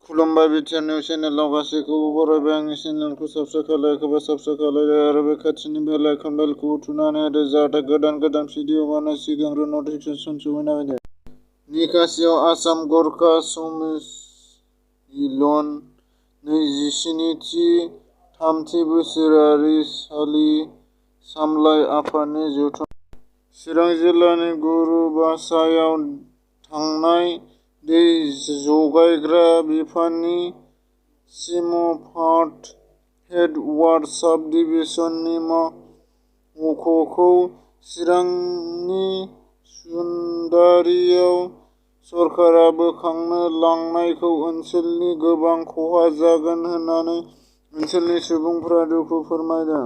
खुलुमबाय BTR news चेनेलाव गासैखौबो बरायबाय। आंनि चेनेलखौ साबस्क्राइब खालायखोबा साबस्क्राइब खालायदो आरो बे खाथिनि बेल आइकन बेलखौ थुनानै होदो जाहाथे गोदान भिडिअ बानाय सिगांग्रो नटिफिकेसन सौहैनो हायो। निकासियाव आसाम गरखा समिलन 27थि थामथि बोसोरारि सामलाय आफादनि जथुम। चिरां जिल्लानि गुरुबासायाव थांनाय दै जगायग्रा बिफाननि सिमफाट हेड वार्ड साब डिभिजननि मावख'खौ चिरांनि सुन्दारियाव सरकारा बोखांनो लांनायखौ ओनसोलनि गोबां खहा जागोन होननानै ओनसोलनि सुबुंफोरा दुखु फोरमायदों।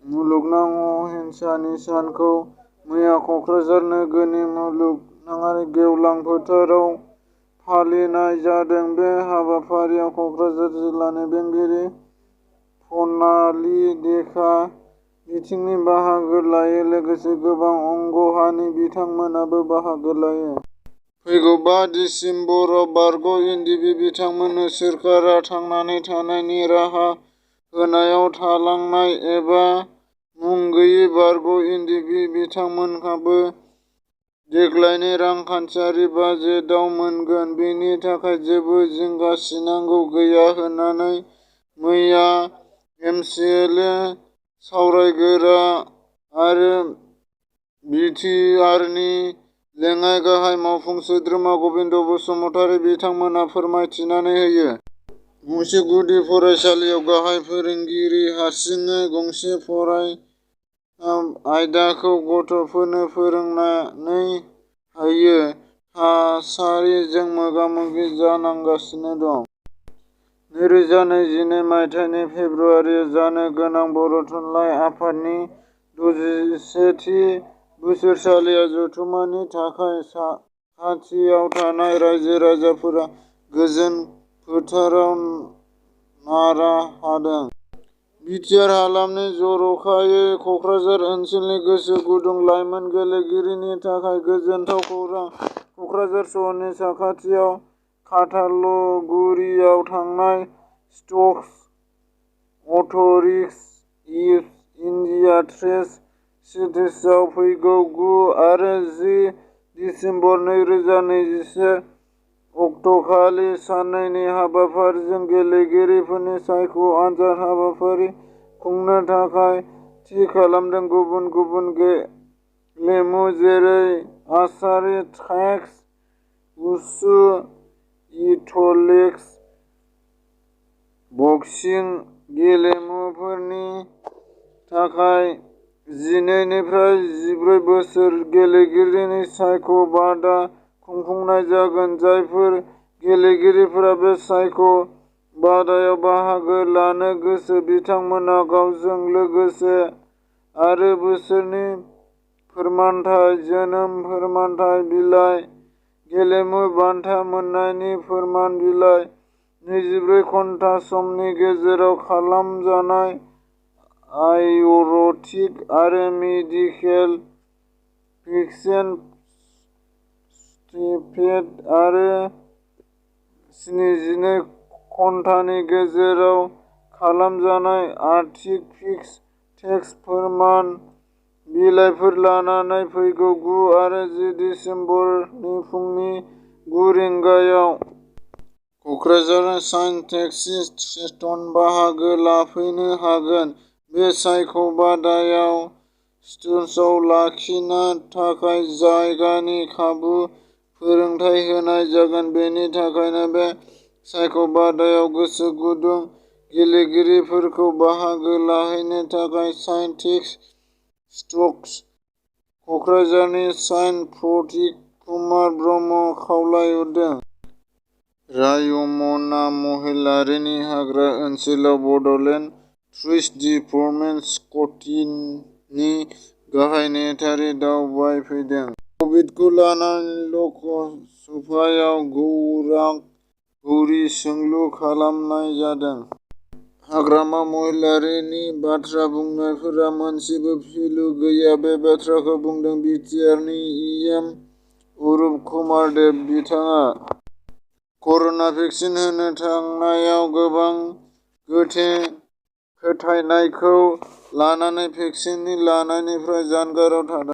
मुलुगनां अहिंसानि सानखौ मैया क'क्राझार नोगोरनि मुलुगनाङारि गेवलां फोथाराव फालिनाय जादों। बे हाबाफारियाव क'क्राझार जिल्लानि बेंगिरि फनालि देखा बिथिंनि बाहागो लायो लोगोसे गोबां अंगहानि बिथांमोनाबो बाहागो लायो। फैगौ 5 दिसेम्बराव बारग' एनडिबि बिथांमोननो सोरखारा थांनानै थानायनि राहा होनायाव थालांनाय एबा मुं गैयै बारग' एनडिबि बिथांमोनहाबो देग्लायनि रांखान्थियारि बाजेटआव मोनगोन। बेनि थाखाय जेबो जिंगासिनांगौ गैया होननानै मैया एमसिएलए सावरायगोरा आरो बिटिआरनि लेङाइ गाहाय मावफुं सोद्रोमा गबिन्द बसुमतारी बिथांमोना फोरमायथिनानै होयो। गंसे गुदि फरायसालियाव गाहाय फोरोंगिरि हारसिङै गंसे आयदाखौ गथ'फोरनो फोरोंनानै हायै थासारिजों मोगा-मोगि जानांगासिनो दं। 2022 मायथाइनि फेब्रुवारियाव जानो गोनां बर' थुनलाइ आफादनि 61थि बोसोरसालिया जथुम्मानि थाखाय साखाथियाव थानाय रायजो-राजाफोरा गोजोन फोथाराव नारा हादों। बिटिआर हालामनि जर'खायै क'क्राझार ओनसोलनि गोसो गुदुं लाइमोन गेलेगिरिनि थाखाय गोजोनथाव खौरां। क'क्राझार सहरनि साखाथियाव काथालगुरियाव थानाय स्टक्स अथ'रिटिज अफ इन्डिया ट्रेड सिटीजआव फैगौ 9 आरो 10 दिसेम्बर 2021 अक्ट'खालि साननैनि हाबाफारिजों गेलेगिरिफोरनि सायख' आनजाद हाबाफारि खुंनो थाखाय थि खालामदों। गुबुन गुबुन गेलेमु जेरै आर्चारि, थ्र'बक्स, वुशु, एथलेटिक्स, बक्सिं गेलेमुफोरनि थाखाय 12 निफ्राय 14 बोसोर गेलेगिरिनि सायख' बादायनाय खुंफुंनाय जागोन। जायफोर गेलेगिरिफोरा बे सायख' बादायनायाव बाहागो लानो गोसो बिथांमोना गावजों लोगोसे आरो बोसोरनि फोरमानथाय, जोनोम फोरमानथाय बिलाइ, गेलेमु बान्था मोन्नायनि फोरमान बिलाइ, 24 घन्टा समनि गेजेराव खालामजानाय आयुर्वेदिक आरो मेडिकेल भेक्सिन सार्टिफिकेट आरो 72 घन्टानि गेजेराव खालामजानाय आर्थिक टेक्स फोरमान बिलाइफोर लानानै फैगौ 9 आरो 10 दिसेम्बरनि फुंनि 9 रिंगायाव क'क्राझार साइन्स टेक्सि स्टेशनाव बाहागो लाफैनो हागोन। बे सायख' बादायनायाव स्टुडिय'आव लाखिनो थाखाय जायगानि खाबु फोरोंथाय होनाय जागोन। बेनि थाखायनो बे सायख' बादायनायाव गोसो गुदुं गेलेगिरिफोरखौ बाहागो लाहैनो थाखाय साइन्स टेक्सि स्टक्स क'क्राझारनि साइन्स प्रतीक कुमार ब्रह्मआ खावलायहरदों। रायमना महिलारिनि हाग्रा ओनसोलाव बड'लेण्ड टुरिस्ट डेभेलपमेन्ट ससाइटिनि गाहाय नेहाथारि दावबायफैदों। कभिडखौ लानानै लकसभायाव गौरा-गौरि सोंलु खालामनाय जादों। हाग्रामा महिलारिनि बाथ्रा बुंनायफोरा मोनसेबो भेलु गैया बे बाथ्राखौ बुंदों बिटिआरनि इएम अरुप कुमार देब। बिथाङा कर'ना भेक्सिन होनो थांनायाव गोबां गोथे फोथायनायखौ लानानै भेक्सिन लानायनिफ्राय जानगाराव थादों।